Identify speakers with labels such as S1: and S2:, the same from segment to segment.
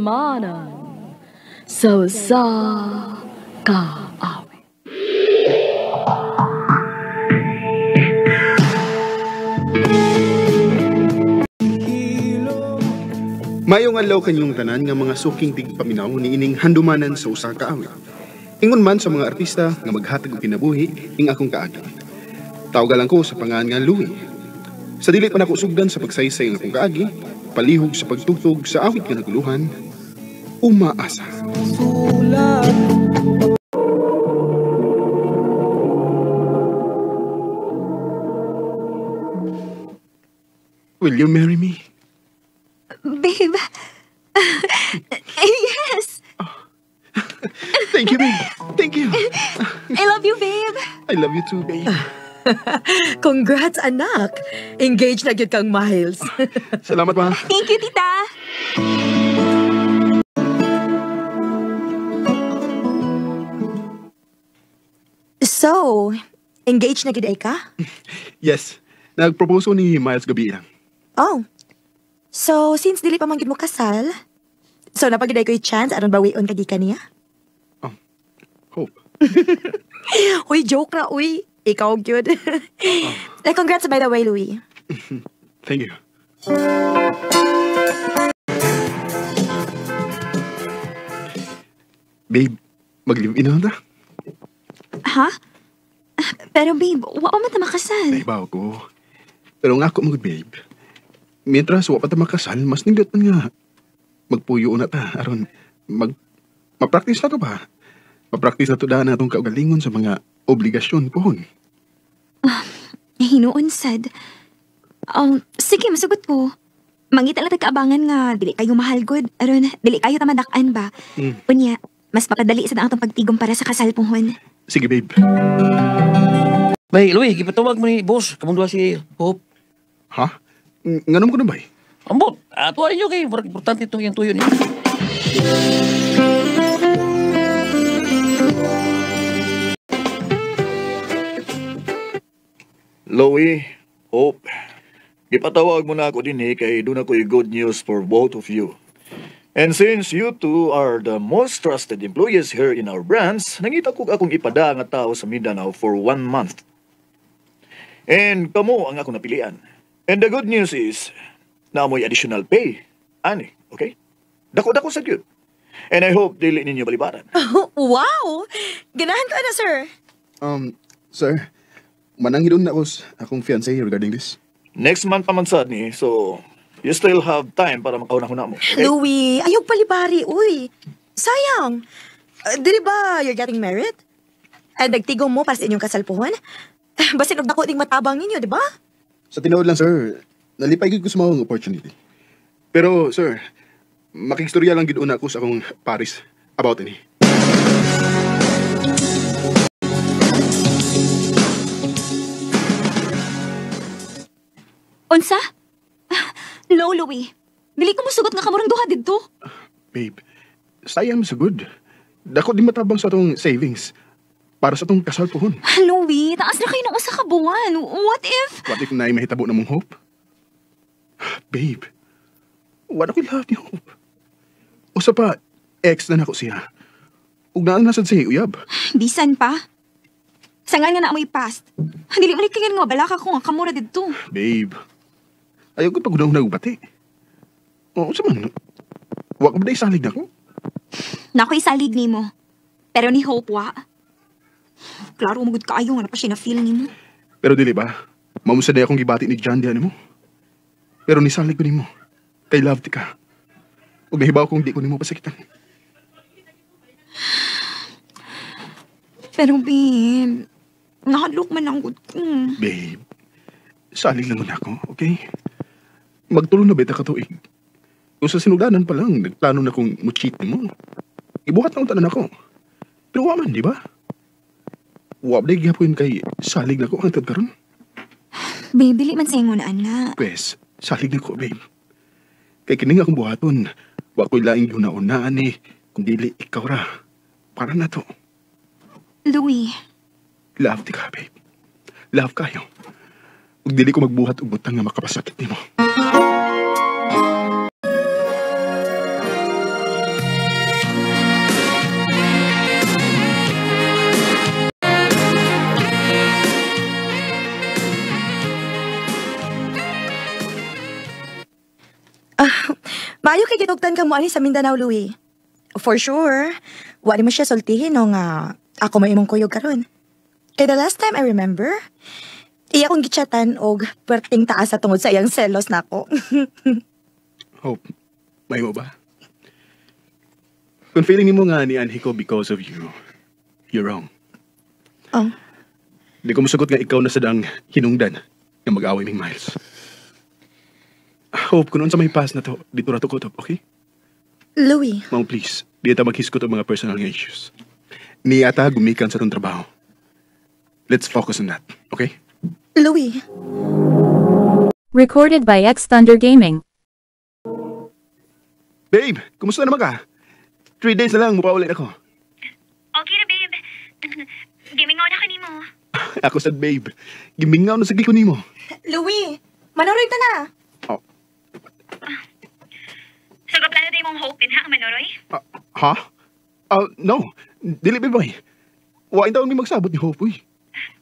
S1: Handumanan sa usa ka awit.
S2: Mayong adlaw kanyong tanan nga mga suking tigpaminaw niining handumanan sa usa ka awit. Ingon man sa mga artista nga maghatag og kinabuhi ing akong kaagi. Tawga lang ko sa pangalan nga Louie. Sa dili pa nako sugdan sa pagsaysay ang akong kaagi, palihog sa pagtugtog sa awit nga naguluhan, umaasa. Will you marry me?
S3: Babe. Yes.
S2: Oh. Thank you, babe. Thank you.
S3: I love you, babe.
S2: I love you too, babe.
S4: Congrats, anak. Engaged na gyud kang Miles.
S2: Salamat, ma.
S3: Thank you, tita.
S4: So, engaged na gyud ay ka?
S2: Yes. Nagpropose ni Miles gabi lang.
S4: Oh. So, since dili pa man gyud mo kasal, so napagiday ko'y chance aron bawion ka gikan niya?
S2: Oh, Hope.
S4: Uy, joke ra, uy. Ikaw gyud. Oh. Eh, congrats by the way, Louie.
S2: Thank you. Babe, mag-live-in na ta?
S3: Ha? Pero babe, wa pa man ta makasal.
S2: Naibaw ko. Pero nga ako mga babe, mientras wa pa ta makasal, mas nindot man nga magpuyo na ta aron ma-practice na to ba? Ma-practice na to daan atong kaugalingon sa mga obligasyon pohon.
S3: Hinuon sad. Sige, masugot ko. Mangita lang tagkaabangan nga dili kayo mahal good aron dili kayo ta madak-an ba. Unya, mas mapadali sa atong pagtigom para sa kasal pohon.
S2: Sige, babe.
S5: Bay, Louie, gipatawag mo ni boss kamong duha si Hope.
S2: Ha? Nganom ko na ba eh?
S5: Ambot, atuwa ninyo kay importante itong iyang tuyo niyo.
S6: Louie, Hope, gipatawag mo na ako din eh, kay doon ako'y good news for both of you. And since you two are the most trusted employees here in our branch, nangita ko akong ipada nga tao sa Mindanao for 1 month. And kamo ang akong napilian. And the good news is, na mo'y additional pay. Ani, okay? Dako-dako sa gyud. And I hope dili ninyo balibaran.
S4: Wow! Ganahan ko na, sir.
S2: Sir, mananghidon na ako sa akong fiancé regarding this.
S6: Next month pa man sad ni, so you still have time para makauna-huna mo. Okay?
S4: Louie, ayaw palibari, uy. Sayang. Dili ba you're getting married? And nagtigom mo para sa inyong kasalpuhon? Basin og dako ding matabang ninyo, di ba?
S2: Sa tinuod lang, sir, nalipay gid ko sa maong opportunity. Pero, sir, makigstorya lang gid una ko sa akong Paris about ini.
S3: Unsa? No, Louie. Dili ko mosugot nga kamurang duha didto.
S2: Babe, sayang sa good. Dako di matabang sa atong savings para sa atong kasal pohon.
S3: Louie, taas na kayo ng usa ka buwan. What if?
S2: What if naay mahitabo na mong Hope? Babe, wala ko'y love ni Hope. Usa pa, ex na nako siya. Ug naa na sad siya uyab.
S3: Bisan pa. Sangan nga na amoy past. Dili man tingin nga balaka ko nga kamura didto.
S2: Babe, ayaw ko pag-unang bati. Oo, sa man. Wa ka ba na isalig na ko?
S3: Nako'y isalig nimo. Pero ni Hope, wa. Klaro, umugod kaayo nga na pa siya na-feel nimo.
S2: Pero dili ba? Mamusa na akong gibati ni John diyan nimo. Pero nisalig ko nimo. Kay love ti ka. Ug nahibaw kong di ko nimo pasakitan.
S3: Pero babe, nahadlok man ang good ko.
S2: Babe, salig lang mo na ako, okay? Magtulo na beta ka tuig. Kung sa sinugdanan pa lang, nagplano na kong mo-cheat mo. Ibuhat na unta na ako. Pero wa man, di ba? Wa ba gihapon kay salig na ko hangtod karon?
S3: Babe, dili man sa ingon na.
S2: Pwes, salig na ko, babe. Kay kining akong buhaton, wa ko'y laing guna-unaan eh, kung dili ikaw ra. Para na to.
S3: Louie.
S2: Love ti ka, babe. Love kayo. Ug dili ko magbuhat og butang nga makapasakit nimo.
S4: Maayo kay gitugtan ka mo ani sa Mindanao, Louie. For sure. Wa mo siya sultihin no nga ako may imong kuyog karon. Kay the last time I remember, iya kong gichatan og perting taas sa tungod sa iyang selos nako.
S2: Hope, may mo ba? Kung feeling nimo nga nianhi ko because of you, you're wrong.
S4: Oh.
S2: Di ko musugot nga ikaw na sadang hinungdan nga mag-away ming Miles. Hope, kung sa may pass na to, dito ra to ko to, okay?
S4: Louie.
S2: Ma'am, please, di ta maghisgot ang mga personal nga issues. Niya ta gumikan sa tong trabaho. Let's focus on that, okay?
S4: Louie.
S7: Recorded by X Thunder Gaming.
S2: Babe, kumusta naman ka? 3 days na lang, mupaulit ako.
S3: Okay na, babe. Gimingaw na kanimo.
S2: Ako sad, babe. Gimingaw na sa giko nimo.
S4: Louie, manoroy ta na.
S2: Oh.
S3: So, kaplano day mong Hope din ha, manoroy?
S2: Ha? No. Dili, babe, boy. Wain taon may magsabot ni Hope, uy.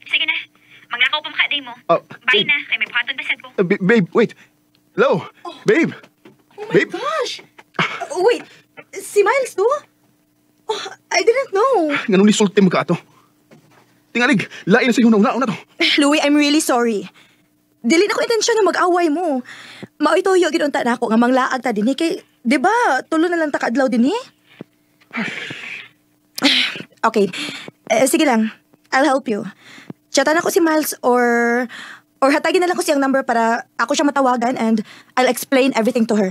S3: Sige na. Maglakaw pa maka day mo. Bye
S2: Babe.
S3: Na, kay may buhaton pa sad ko.
S2: Babe, wait. Hello?
S4: Oh.
S2: Babe!
S4: Oh my
S2: Babe?
S4: gosh! Wait, si Miles to? Oh, I didn't know.
S2: Nganong nisulti mo ka ato? Tingalig, lain na sa iyong nauna-una to.
S4: Louie, I'm really sorry. Dili na ko intensyon na mag-away mo. Maoy toyo gid unta na ako nga manglaag ta dinhi kay, 'di ba? Tulo na lang ta kaadlaw dinhi. Okay. Sige lang. I'll help you. Chatan ako si Miles or hatagin na lang ko siyang number para ako siya matawagan and I'll explain everything to her.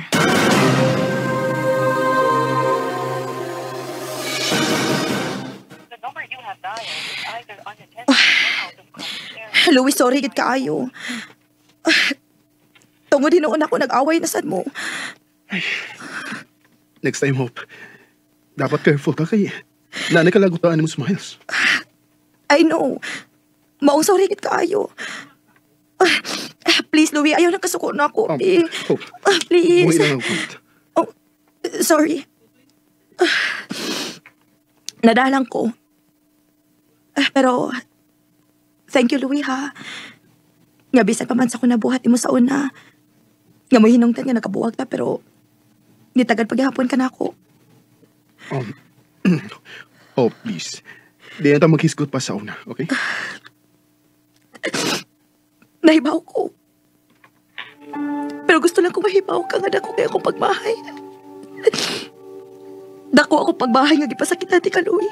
S4: Louie, sorry gid kaayo. Tungod hinuon ako nag-away na sad mo.
S2: Next time, Hope, dapat careful ka kay nanay kalagutaan mo si Miles.
S4: I know. Maong sorry gid kaayo. Please, Louie, ayaw na kasuko na ako.
S2: Hope,
S4: Please.
S2: buhay lang ako.
S4: Oh, sorry. Nadalang ko. Pero, thank you, Louie, ha. Nga bisan pa man sa akong nabuhat mo sa una. Nga mo hinungtan nga nakabuwag ta, pero nitagad paghapon ka na ako.
S2: Oh, please. Di na ta maghisgot pa sa una, okay?
S4: Nahibaw ko. Pero gusto lang ko mahibaw ka nga dako kay akong pagmahay. Dako ako pagmahay nga gipasakit natin ka, Louie.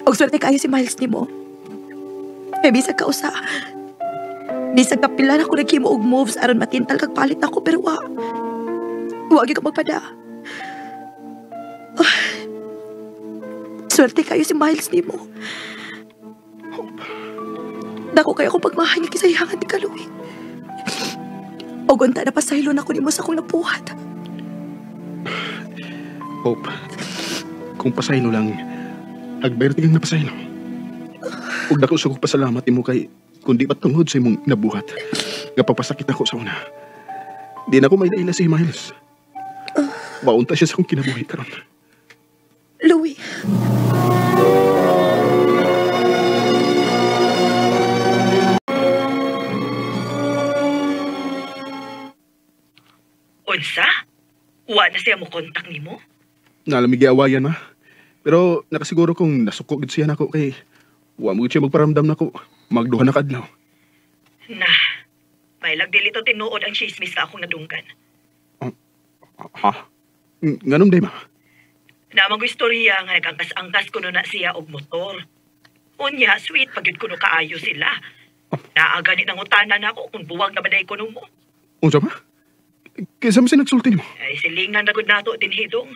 S4: Og swerte kayo si Miles nimo. Kay bisag ka usa. Bisag kapila na ako naghimo og moves aron matintal kag palit ako pero wa. Wa gyud ka magpada. Swerte kayo si Miles nimo. Dako kayo akong pagmahay nga kisayangan ni ka, Louie. Og unta na pasaylo na ko nimo sa akong nabuhat.
S2: Hope, kung pasaylo lang, agbayar kang napasaylo. Ug dako sa kong pasalamat nimo kay kundi patungod sa imong nabuhat. Nga papasakit ako sa una. Di na ko may daila si Miles. Baunta siya sa akong kinabuhi karon.
S4: Louie.
S8: Unsa? Wa na siya mo kontak nimo?
S2: Nalamig awayan ma. Pero nakasiguro kong nasuko gid siya nako kay wa mo gid siya magparamdam nako. Magduha na kadlaw.
S8: Na, may lagdili to tinuod ang chismis sa akong nadunggan.
S2: Ha? Nganong day ma?
S8: Namang istorya nga nagangkas-angkas kuno na siya og motor. Unya, sweet pagyud kuno kaayo sila. Naa gani nangutana nako kung buwag na ba day kuno mo.
S2: Unsa ma? Kaysa man siya nagsulti nimo?
S8: Ay, silingan na gud nato din hidong.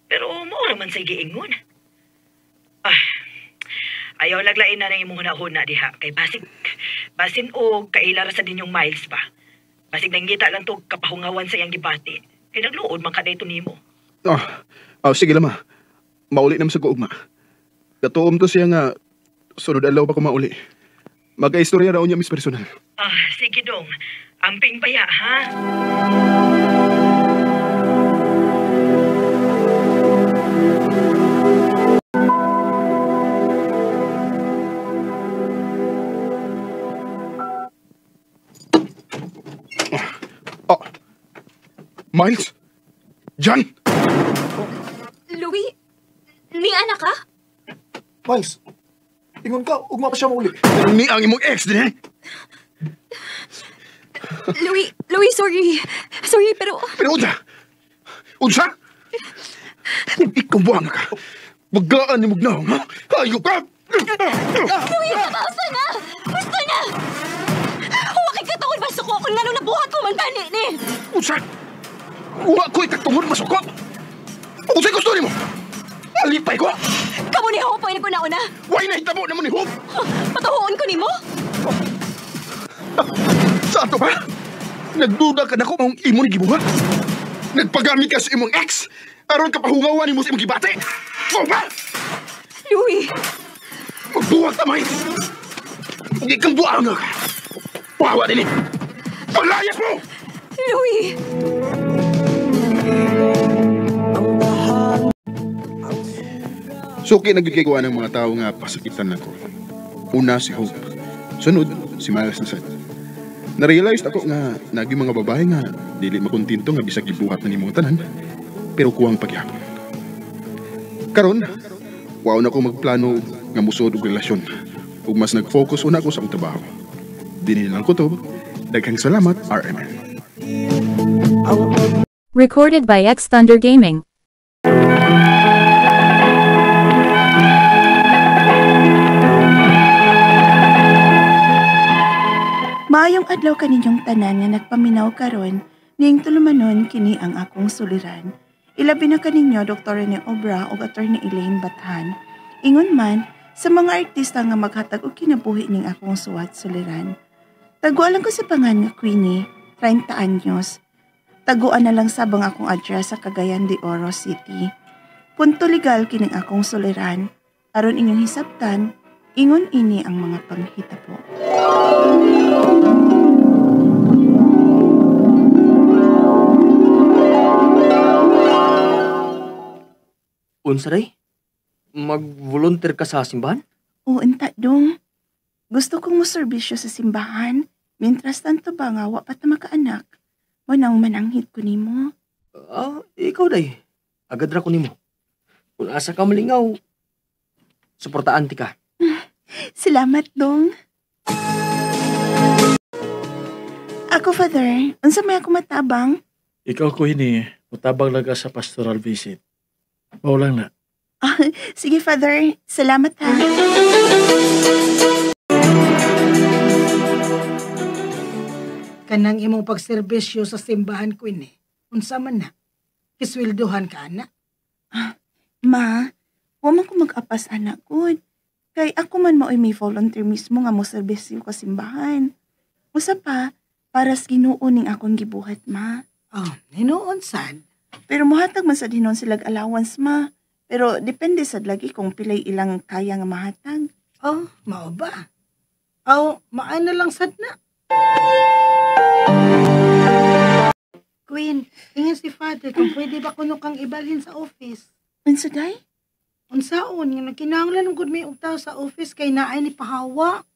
S8: Pero mao ra man say giingon. Ah, ayaw laglain na imong hunahuna diha kay basin og kaila ra sa dinyong Miles ba. Basig nangita lang to kapahungawan sa iyang gibati. Kay nagluod man ka dayto nimo.
S2: Sige lang ma. Mauli naman sa kuugma. Katuom to siya nga sunod adlaw pa ko mauli. Magka-istorya raw niya mis personal.
S8: Ah, sige dong. Amping pa ya, ha?
S2: Miles? Jan?
S3: Louie, ni anak ka?
S6: Miles, ingon ka, ugma pa siya mauli.
S2: Ni ang imong ex din eh?
S3: Louie, sorry. Sorry, pero...
S2: Pero unsa? Unsa? Kung ikaw buwang ka, bagaan ni Mugnaw, ha? Ayaw ka!
S3: Louie, basta na! Basta na! Huwag kay katungod masuko kung nganong nabuhat ko man gani ni!
S2: Unsa? Wa ko'y katungod masuko! Unsa'y gusto nimo? Alipay ko!
S3: Kamu ni Hope, ay naguna-una!
S2: Why na hitabo na mo ni Hope?
S3: Patuhoon ko nimo?
S2: Sa ato ba? Nagduda ka na ko maong imo ni gibuhat? Nagpagamit ka sa imong ex? Aron ka pahungawan nimo sa imong gibati? Mo ba?
S3: Louie!
S2: Magbuwag ta, Miles! Hindi kang buwang ka! Pahawa din eh! Paglayas mo!
S3: Louie!
S2: Suki na gyud kay kuha ng mga tao nga pasakitan nako. Una si Hope. Sunod si Miles na sad. Na-realize ako nga naging mga babae nga dili makontento nga bisag gibuhat na nimong tanan, pero kuwang paghihapon. Karon, wa na ko magplano nga musod og relasyon. Ug mas nag-focus una ko sa akong trabaho. Dinhi lang ko to. Daghang salamat, RMN.
S7: Recorded by X Thunder Gaming.
S9: Maayong adlaw kaninyong tanan nga nagpaminaw karon ning tulumanon kini ang akong suliran. Ilabi na kaninyo Dr. Rene Obra ug Attorney Elaine Bathan. Ingon man sa mga artista nga maghatag og kinabuhi ning akong suwat suliran. Taguan lang ko sa pangan nga Queenie, 30 anyos. Taguan na lang sabang akong address sa Cagayan de Oro City. Punto legal kining akong suliran. Aron inyong hisabtan, ingon ini ang mga panghitabo.
S5: Unsa day? Mag-volunteer ka sa simbahan?
S9: Oo, unta dong. Gusto kong moserbisyo sa simbahan. Mientras tanto ba nga wa pa ta makaanak. Mo nang mananghid ko nimo.
S5: Ah, ikaw day. Agad ra ko nimo. Kung asa ka malingaw, suportaan ti ka.
S9: Salamat dong. Ako, Father, unsa may ako matabang?
S10: Ikaw ko hini, mutabang lang ka sa pastoral visit. Mao lang na.
S9: Ah, sige, Father. Salamat ha.
S11: Kanang imong pagserbisyo sa simbahan, Queen eh. Unsa man na? Kisweldohan ka, ana?
S9: Ah, ma, wa man ko mag-apas, anak ko. Kay ako man mao'y may volunteer mismo nga mo serbisyo ka simbahan. Usa pa, para sa Ginoo ning akong gibuhat, ma.
S11: Oh, hinuon sad.
S9: Pero mohatag man sad hinuon silag allowance, ma. Pero depende sad lagi kung pilay ilang kaya nga mahatag.
S11: Oh, mao ba? Oh, maana lang sad na. Queen, ingon si Father kung pwede ba kuno kang ibalhin sa office.
S9: Unsa day?
S11: Unsaon nga nagkinahanglan gud may og tao sa office kay naay ni pahawa.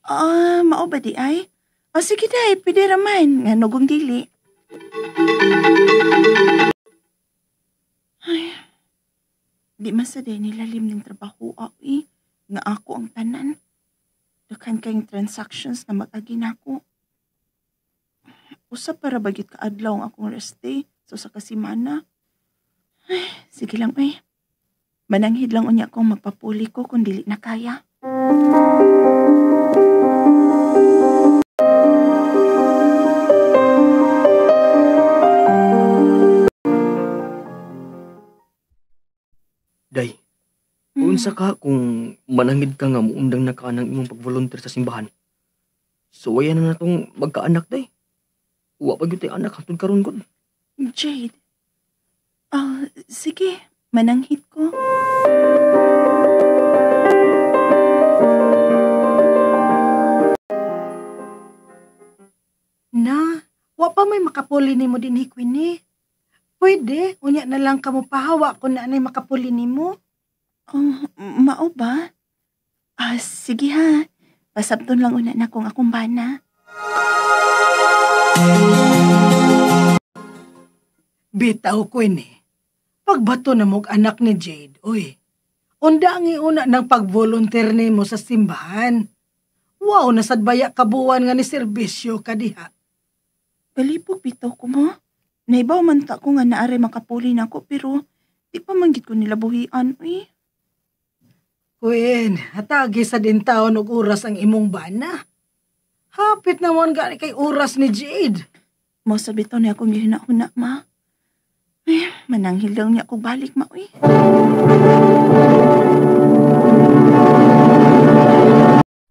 S9: Ah, mao ba di ay? O sige day, pwede ra man nga nugong dili. Ay, di man sa day nilalim ning trabaho eh, nga ako ang tanan. Daghan kayong transactions na mag-agi nako. Usa para bagit ka adlaw ang akong rest day so sa kasimana. Ay, sige lang eh. Mananghid lang unya kong magpapuli ko kung dili na kaya.
S5: Day, unsa ka kung manangid ka nga muundang na ka ng imong pag-volunteer sa simbahan? So, ayan na natong magkaanak, day. Wa pa gyud tay anak hangtod karon gud.
S9: Jade. Oh, sige, mananghid ko.
S11: Na, wa pa may makapuli nimo dinhi, Queenie. Pwede, unya na lang kamo pahawa kung naanay makapuli nimo.
S9: Oh, mao ba? Ah, sige ha. Pasabton lang una na kung akong bana.
S11: Bitaw ko ini. Pagbato na mog anak ni Jade, uy. Unda ang iuna ng pag-volunteer nimo sa simbahan. Wow, nasadbaya kabuan nga ni serbisyo ka diha.
S9: Galipog bitaw ko mo. Naibaw man ta ko nga naare makapuli na ko pero di pa man gid ko nila buhian, uy.
S11: Queen, hatagi sa din taon og oras ang imong bana. Hapit naman gani kay oras ni Jade.
S9: Mo sa bitaw niya akong gihinahuna, ma. Ay, mananghil lang niya ako balik, ma, uy.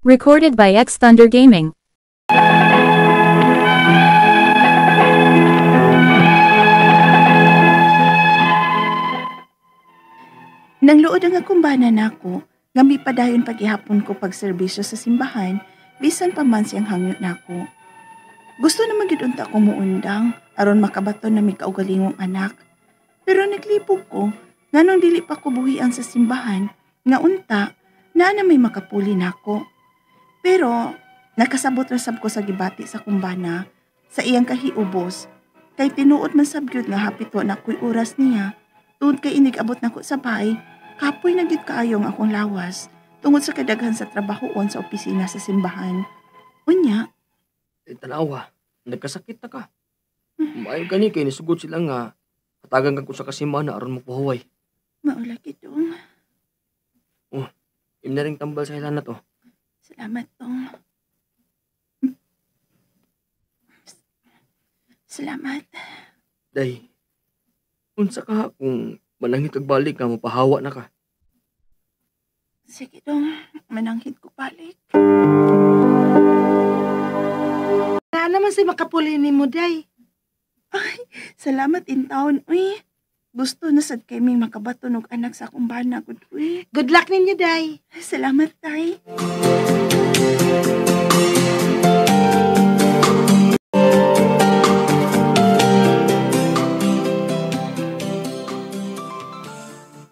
S7: Recorded by X Thunder Gaming.
S9: Nang luod ang akong bana nako, nga mipadayon paghihapon ko pagserbisyo sa simbahan, bisan pa man siyang hangyo nako. Gusto naman gid unta ko muundang aron makabaton na may kaugalingong anak. Pero naglibog ko, nganong dili pa ko buhian sa simbahan, nga unta, naa na may makapuli nako. Pero nakasabot ra sab ko sa gibati sa kumbana, sa iyang kahiubos, kay tinuod man sab gyud nga hapit wa na ko'y oras niya. Tungod kay inig-abot nako sa bahay, kapoy na gyud kaayo ang akong lawas tungod sa kadaghan sa trabahoon sa opisina sa simbahan. Unya,
S5: tanawa, nagkasakit na ka. Maayo gani kay nisugod sila nga hatagan ka ko sa kasimbahan na aron magpahuway.
S9: Maula kitong.
S5: Oh, im na ring tambal sa ilan na to.
S9: Salamat tong. Salamat.
S5: Day, unsa ka kung mananghit kag balik nga mapahawa na ka?
S9: Sige dong, mananghit ko balik.
S11: Na naman si makapuli ni mo, Day.
S9: Ay, salamat in town, uy. Gusto na sad kay may makabaton og anak sa akong bana, gud, uy.
S11: Good luck ninyo, Day.
S9: Salamat, Day.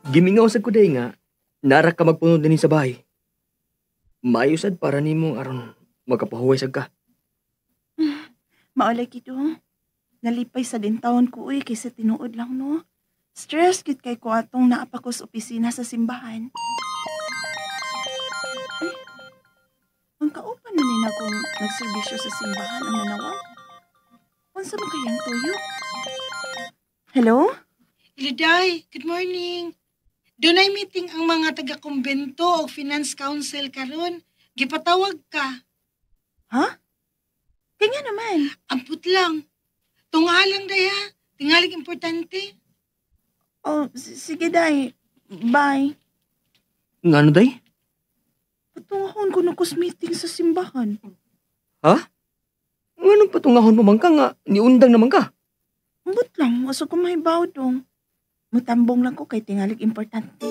S5: Gimingaw sad ko, Day, nga nara ka magpuno din sa bahay. Maayo sad para nimo aron magkapahuway sad ka.
S9: Maulay kito. Nalipay sa din taon ko, uy, kaysa tinuod lang, no? Stress gid kay ko atong naapa ko sa opisina sa simbahan. Ay, ang kaupan na nina kung nagserbisyo sa simbahan ang nanawag. Unsa man kayang tuyo? Hello?
S11: Hello, Day. Good morning. Dunay meeting ang mga taga-kumbento o finance council karon. Gipatawag ka.
S9: Ha? Kanya naman.
S11: Amput lang. Tungalang, Day, ha? Tingalig importante.
S9: Oh, sige, Day. Bye.
S5: Ngano, Day?
S9: Patungahon ko na meeting sa simbahan.
S5: Ha? Nganong patungahon mo man ka nga? Niundang naman ka.
S9: Ambot lang. Wasa ko mahibaw dong. Mutambong lang ko kay tingalig importante.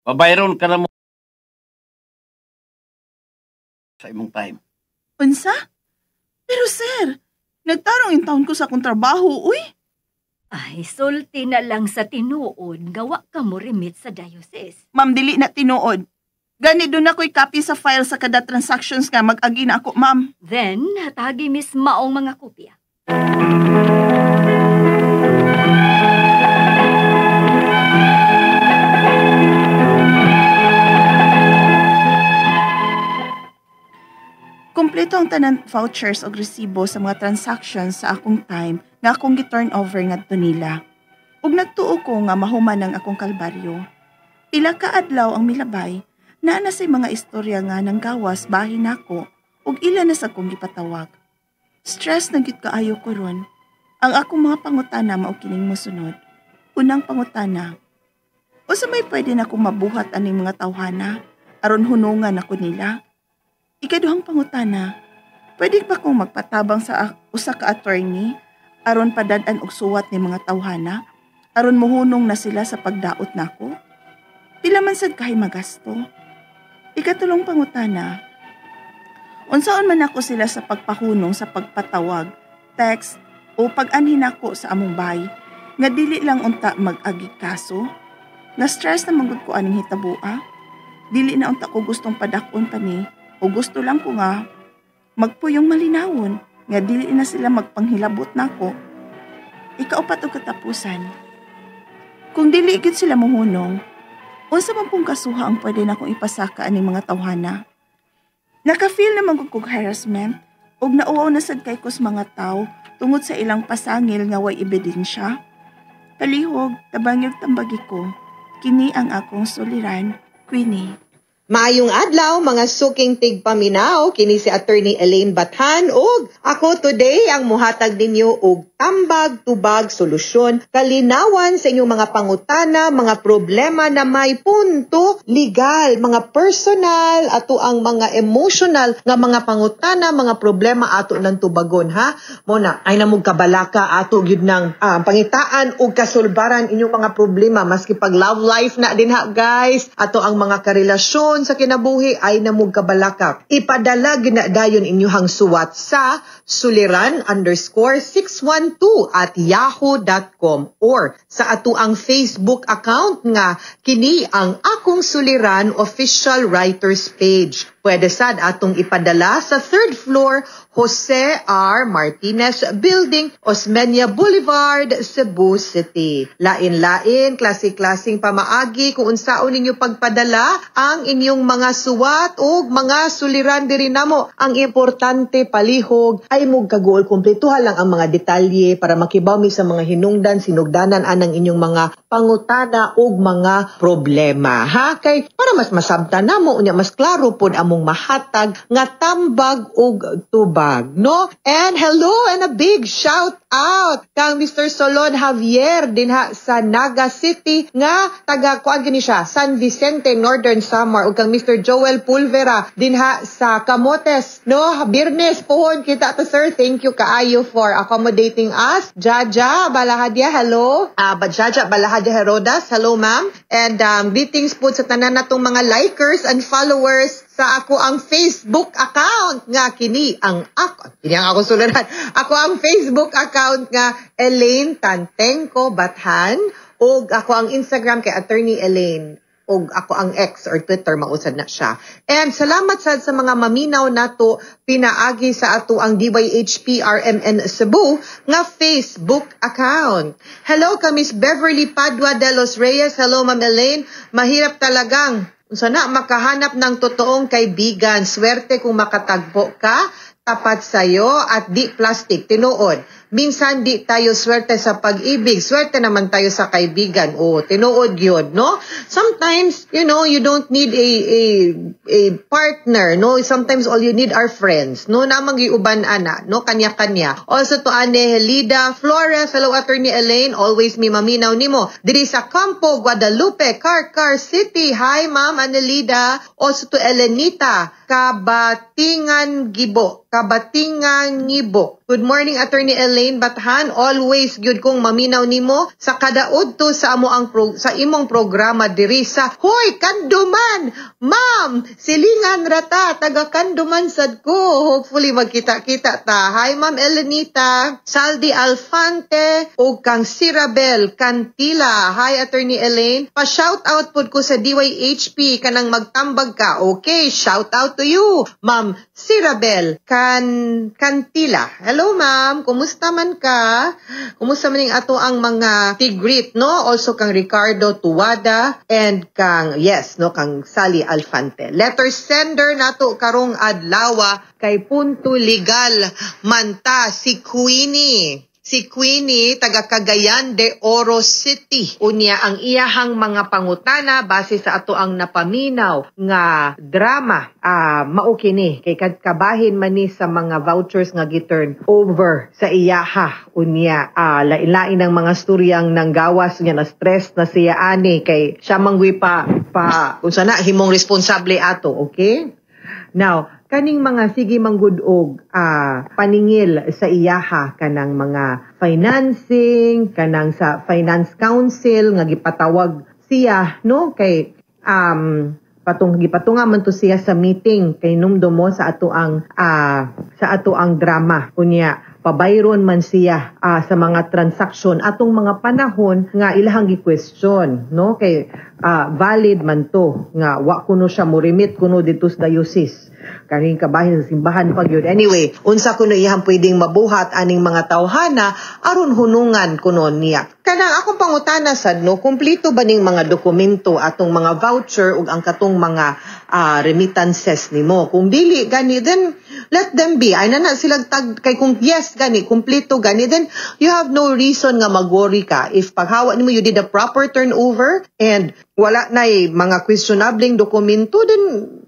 S12: Pabayron ka na mo sa imong time.
S9: Unsa? Pero sir, nagtarong in taon ko sa akong trabaho, uy.
S1: Ay, sulti na lang sa tinuod, gawa ka mo remit sa diocese.
S9: Ma'am, dili na tinuod. Gani doon ako'y copy sa file sa kada transactions nga mag-agi na ako, ma'am.
S1: Then, hatagi miss maong mga kopya.
S9: Kompleto ang tanan vouchers o resibo sa mga transactions sa akong time nga akong gi-turn over ngadto nila. Ug nagtuo ko nga mahuman ang akong kalbaryo. Pila ka adlaw ang milabay, naa na say mga istorya nga nanggawas bahin nako ug ila na sa akong gipatawag. Stress na gyud kaayo ko ron. Ang akong mga pangutana mao kining mosunod. Unang pangutana, usa may pwede na akong mabuhat aning mga tawhana aron hunungan ako nila? Ikaduhang pangutana, pwede ba kong magpatabang sa usa ka attorney aron padad-an og suwat ni mga tawhana aron mohunong na sila sa pagdaot nako? Pila man sad kahay magasto? Ikatulong pangutana, unsaon man ako sila sa pagpahunong sa pagpatawag, text o pag-anhin nako sa among bahay nga dili lang unta mag-agi kaso? Na-stress na manggod ko aning hitabua? Dili na unta ko gustong padak-on pa ni o gusto lang ko nga magpuyong malinawon nga dili na sila magpanghilabot nako Ikaupat og katapusan. Kung dili gyud sila mohunong, unsa man pong kasuha ang pwede na akong ipasaka aning mga tawhana? Naka-feel naman kog harassment ug nauwaw na sad kay kos mga tao tungod sa ilang pasangil nga way ebidensya. Palihog, tabangig tambagi ko. Kini ang akong suliran, Queenie.
S13: Maayong adlaw, mga suking tigpaminaw, kini si Attorney Elaine Bathan ug ako today ang muhatag ninyo og tambag, tubag, solusyon, kalinawan sa inyong mga pangutana, mga problema na may punto legal, mga personal, ato ang mga emotional nga mga pangutana, mga problema ato ng tubagon, ha. Mao na ay namog kabalaka, ato gyud nang pangitaan og kasulbaran inyong mga problema, maski pag love life na din ha, guys, ato ang mga karelasyon sa kinabuhi, ay namog kabalaka. Ipadala gina dayon inyuhang suwat sa suliran_612@yahoo.com or sa ato ang Facebook account nga kini ang Akong Suliran Official Writers Page. Pwede sad atong ipadala sa third floor, Jose R. Martinez Building, Osmeña Boulevard, Cebu City. Lain-lain, klase-klaseng pamaagi kung unsaon ninyo pagpadala ang inyong mga suwat o mga suliran diri namo. Ang importante, palihog ay mugkaguol, kumpletuhan lang ang mga detalye para makibaw mi sa mga hinungdan, sinugdanan anang inyong mga pangutana ug mga problema. Ha? Kay para mas masabtan namo, unya mas klaro pod among mahatag nga tambag ug tubag, no? And hello and a big shout out kang Mr. Solon Javier dinha sa Naga City nga taga kuan kini siya, San Vicente, Northern Samar, ug kang Mr. Joel Pulvera dinha sa Camotes, no? Biyernes pohon kita to, sir. Thank you kaayo for accommodating us. Jaja Balahadia, hello. Jaja Balahadia Herodas, hello, ma'am. And greetings po sa tanan natong mga likers and followers sa ako ang Facebook account nga kini ang ako suliran. Ako ang Facebook account nga Elaine Tantengco Bathan ug ako ang Instagram kay Attorney Elaine ug ako ang X or Twitter, mausad na siya. And salamat sad sa mga maminaw nato pinaagi sa ato ang DYHP RMN Cebu nga Facebook account. Hello ka Miss Beverly Padua de los Reyes. Hello, Ma'am Elaine. Mahirap talagang unsa na makahanap ng totoong kaibigan. Swerte kung makatagpo ka, tapat sa'yo at di plastic. Tinuod. Minsan di tayo swerte sa pag-ibig, swerte naman tayo sa kaibigan. Oh, tinuod yun, no? Sometimes, you don't need a partner, no? Sometimes all you need are friends, no? Namang giuban ana, no? Kanya-kanya. Also to Ane Helida Flores, hello, Attorney Elaine, always mi maminaw nimo. Diri sa Campo, Guadalupe, Carcar City. Hi, Ma'am Anelida. Also to Elenita Kabatingan Gibo. Kabatingan Ngibo. Good morning, Attorney Elaine Bathan. Always gyud kong maminaw nimo sa kada udto sa imong programa diri sa Hoy Kanduman. Ma'am, silingan rata, taga Kanduman sad ko. Hopefully magkita-kita ta. Hi, Ma'am Elenita. Saldi Alfante ug kang Sirabel Cantila. Hi, Attorney Elaine. Pa shout out pod ko sa DYHP kanang magtambag ka. Okay, shout out to you, Ma'am Sirabel Cantila. Hello, ma'am, kumusta man ka? Kumusta man ning ato ang mga tigrit, no? Also kang Ricardo Tuwada and kang, yes, no, kang Sally Alfante. Letter sender nato karong adlawa kay punto legal manta si Queenie. Si Queenie, taga Cagayan de Oro City. Unya ang iyahang mga pangutana base sa ato ang napaminaw nga drama, mao kini kay kabahin man ni sa mga vouchers nga gi-turn over sa iyaha. Unya lain-lain ang mga storyang nanggawas niya, na stress na siya ani kay siya mangguy pa pa unsa na himong responsable ato, okay? Now, kaning mga sige manggud og paningil sa iyaha kanang mga financing, kanang sa Finance Council nga gipatawag siya, no, kay gipatunga man to siya sa meeting kay numdumo sa ato ang drama. Unya Pabayron man siya sa mga transaksyon atong mga panahon nga ilahang gi-question, no, kay valid man to nga wa kuno siya mo remit kuno didto sa diocese, kaning kabahin sa simbahan pag yun. Anyway, unsa kuno iyang pwedeng mabuhat aning mga tawhana aron hunungan kuno niya? Kanang akong pangutana sad, no, kumpleto ba ning mga dokumento, atong mga voucher ug ang katong mga remittances nimo? Kung dili gani, then let them be. Ay na na sila tag kay kung yes gani, kumpleto gani, then you have no reason nga mag-worry ka. If paghawa nimo, you did a proper turnover and wala na mga questionableng dokumento, then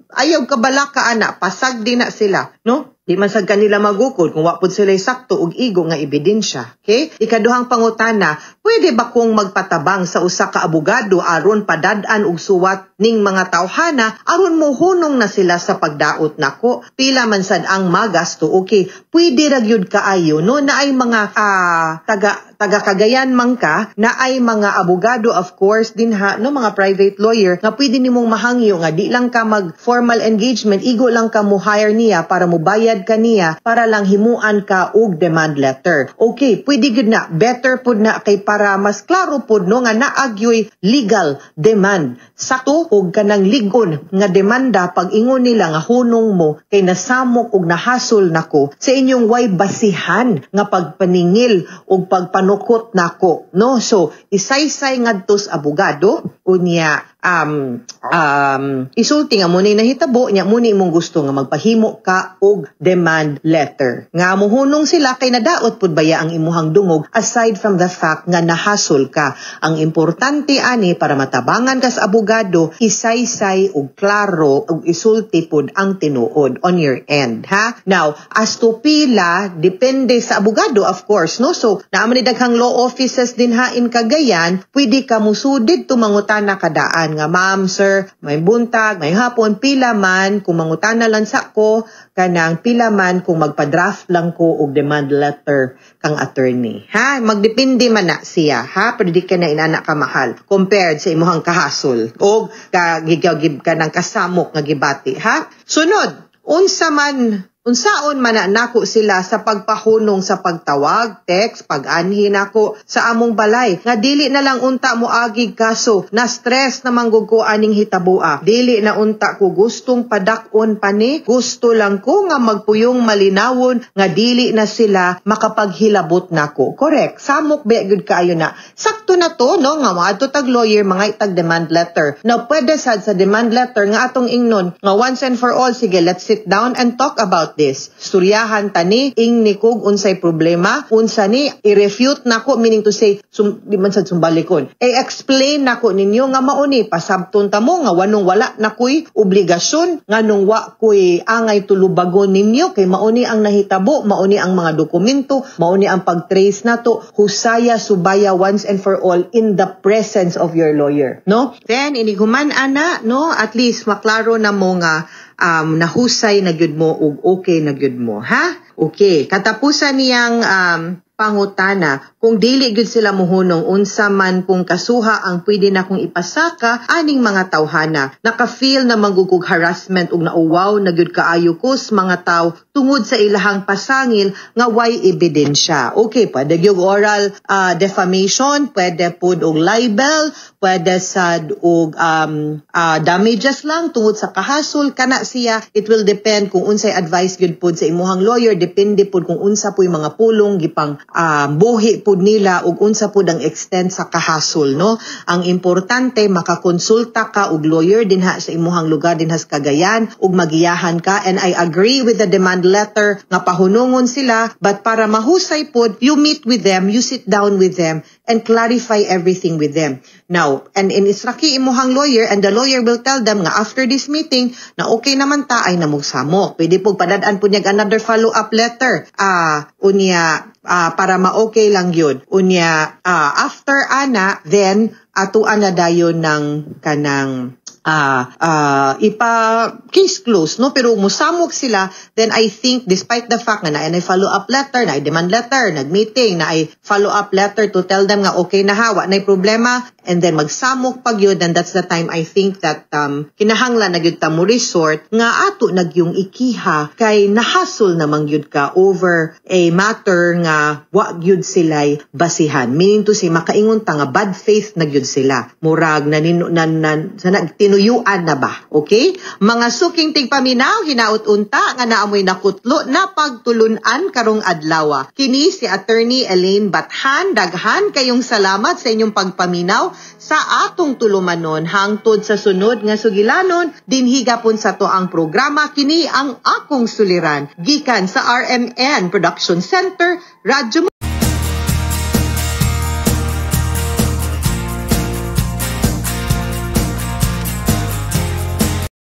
S13: ayaw kabalaka ana, pasag din na sila, no? Di man sad kanila magukod kung wa pud sila sakto ug igo nga ebidensya. Okay? Ikaduhang pangutana, pwede ba kong magpatabang sa usa ka abogado aron padad-an og suwat ning mga tawhana aron mohunong na sila sa pagdaot nako? Pila man sad ang magasto? Okay, pwede ra gyud kaayo, no, na ay mga taga taga Cagayan man ka, na ay mga abogado, of course, din ha, no, mga private lawyer nga pwede nimong mahangyo nga di lang ka mag formal engagement, igo lang ka mo hire niya para mo bayad ka niya para lang himuan ka og demand letter. Okay, pwede gyud na, better pud na kay para mas klaro pud, no, nga naagyoy legal demand. Sakto og kanang ligon nga demanda pag ingon nila nga hunong mo kay nasamok og nahasol nako sa inyong way basihan nga pagpaningil og pagpanukot nako, no? So isaysay ngadto sa abogado, unya isulti nga mo ni nahitabo nya mo ni imong gusto nga magpahimo ka og demand letter nga muhunong sila kay nadaot pud baya ang imuhang dungog, aside from the fact nga nahasol ka. Ang importante ani, para matabangan ka sa abogado, isaysay og klaro og isulti pud ang tinuod on your end, ha. Now, as to pila, depende sa abogado, of course, no? So naa man ni daghang law offices din ha in Cagayan, pwede ka musudid to, mangutana kadaan nga, "Ma'am, sir, may buntag, may hapon, pila man kung mangutana lang sa ko, kanang pila man kung magpa-draft lang ko og demand letter kang attorney?" Ha, magdepende man na siya, ha, pero di ka na inana ka mahal compared sa imuhang kahasol og ka gigib ka ng kasamok nga gibati, ha. Sunod, unsa man, unsaon man na nako sila sa pagpahunong sa pagtawag, text, pag-anhi nako sa among balay? Nga dili na lang unta mo agig kaso, na stress na manggug ko aning hitaboa. Dili na unta ko gustong padak-on pa ni, gusto lang ko nga magpuyong malinawon nga dili na sila makapaghilabot nako. Correct. Samok ba gyud kaayo na. Sakto na to, no, nga moadto tag lawyer, mga itag demand letter. Now pwede sad sa demand letter nga atong ingnon nga once and for all, sige, let's sit down and talk about this. Storyahan tani, ingni kog unsay problema, unsa ni i-refute nako, meaning to say di man sad sumbalikon. E-explain nako ninyo nga mauni pasabton ta mo nga wanong wala na ko'y obligasyon, nganong wa ko'y angay tulubagon ninyo kay mauni ang nahitabo, mauni ang mga dokumento, mauni ang pag-trace nato, husaya subaya once and for all in the presence of your lawyer, no? Then inighuman ana, no, at least maklaro na mo nga nahusay na gyud mo ug okay na gyud mo, ha? Okay, katapusan niyang pangutana, kung dili gyud sila muhunong, unsa man kung kasuha ang pwede na kong ipasaka aning mga tawhana? Naka-feel na manggugug harassment ug nauwaw na gyud kaayo ko sa mga taw tungod sa ilahang pasangil nga way ebidensya. Okay, pwede gyud oral defamation, pwede pud og libel, pwede sad og damages lang tungod sa kahasol kana siya. It will depend kung unsay advice gyud pud sa imuhang lawyer, depende pud kung unsa puy mga pulong gipang buhi pud nila ug unsa pud ang extent sa kahasol, no? Ang importante, makakonsulta ka og lawyer dinha sa imuhang lugar dinha sa Cagayan ug magiyahan ka, and I agree with the demand letter nga pahunungon sila, but para mahusay pud, you meet with them, you sit down with them and clarify everything with them. Now, and in instruct imuhang lawyer, and the lawyer will tell them nga after this meeting na okay naman ta ay namugsamok. Pwede po padad-an po niya another follow-up letter. Unya para ma-okay lang yun. Unya after ana, then atuan na dayon ng kanang ipa case close, no? Pero musamok sila, then I think despite the fact nga na ay follow up letter, na ay demand letter, nag-meeting, na ay follow up letter to tell them nga okay na hawa na problema, and then magsamok pag yun, and that's the time I think that kinahanglan na gyud ta mo resort nga ato na gyung ikiha kay nahasol namang gyud ka over a matter nga wa gyud sila'y basihan. Meaning to say, makaingon ta nga bad faith na gyud sila. Murag nanino, nan, nan, sana, tinuyuan na ba? Okay? Mga suking tigpaminaw, hinaot unta nga naamoy nakutlo na pagtulunan karong adlaw. Kini si Attorney Elaine Bathan, daghan kayong salamat sa inyong pagpaminaw sa atong tulumanon hangtod sa sunod nga sugilanon dinhi gapon sa to ang programa, kini ang Akong Suliran, gikan sa RMN Production Center, Radyo.